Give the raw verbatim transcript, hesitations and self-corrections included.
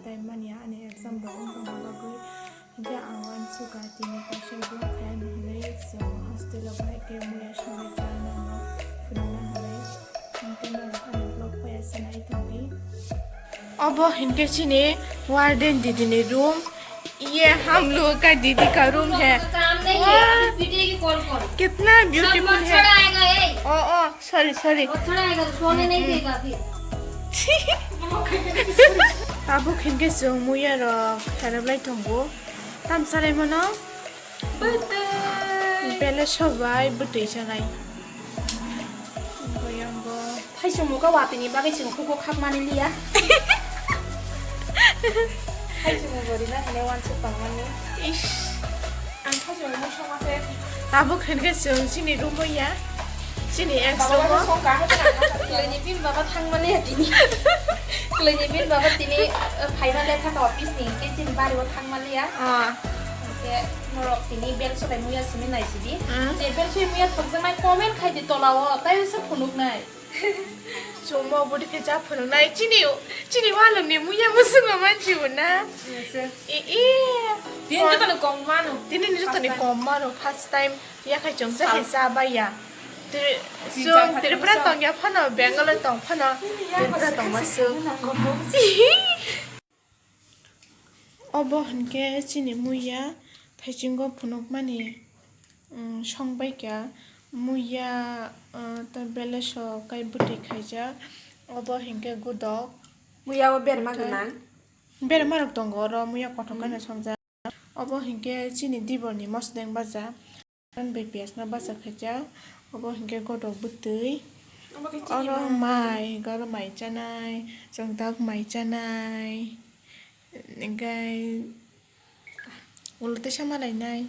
Tei manya ani exam rok wng tongma bagwi, hinkhe ang uansukha tini kaisa vlog khaiyani hinwi chwng hostel o bahai khe muya songwi cha nangno phunukna hinwi. Hinkhe norok ani vlog paiya se nai tongdi. Obo hinkhe chini warden didi ni room. Ye hum log ka didi ka room hai. काम नहीं है, अभी पीटीए की कॉल कर। कितना सब ब्यूटीफुल मच्छर है। आएगा, ए। ओ, ओ, सॉरी, सॉरी। मच्छर आएगा तो सोने नहीं देगा फिर। Tabuk hinkhe chwng muya rok khairok lai tongo. Tam salai mano. Bwtwi. Bele sobai bwtwi sanai. Goyongo. Thaisung muka watini bagwi chwng khugo khakmani liya. Thaisung gorina hene wansuk tongmani. Ish. Ang thaisung mui songma se. Tabuk hinkhe chwng chini room o ya. Chini ex room o. Kwlaini bini baba thangmani ya tini. Kwlaini bini baba tini, eh, phaima lekha ka office ni hinkhe chini bari o thangmani ya. Ah. Hinkhe norok tini bel solai muya simi naisidi. Mm. Tei bel soi muya thokjaknai comment khaidi tola o, tai se phunuknai. Chwngmo bwdwi khe cha phunuknai. Chini, chini walongni muya mwswkma mansi bo na. Yes, sir. I, i. Tini jotoni kom mano. Tini ni jotoni kom mano, first time. Yakhai chwng cha khe cha baiya. Tri-, chwng Tripura tongya phano, Bengal tong phano, Tripura tongma swk. Obo hinkhe chini muya thaichungo phunukmani, mm, songbaikha muya, uh, tei beleso kai bwtwi khaijak. Obo hinkhe gudok. Muya o berma gwnang. Berma rok tongo oro, muya kothok khe no songjak. Obo hinkhe chini diborni mosodeng baja. Bai piyaj no bacha khaijak. Obo hinkhe godok bwtwi. Obo khe chini oro mai. Mai, oro mai chanai, chwngtak mai chanai. Hinkhe ulo teisa malainai.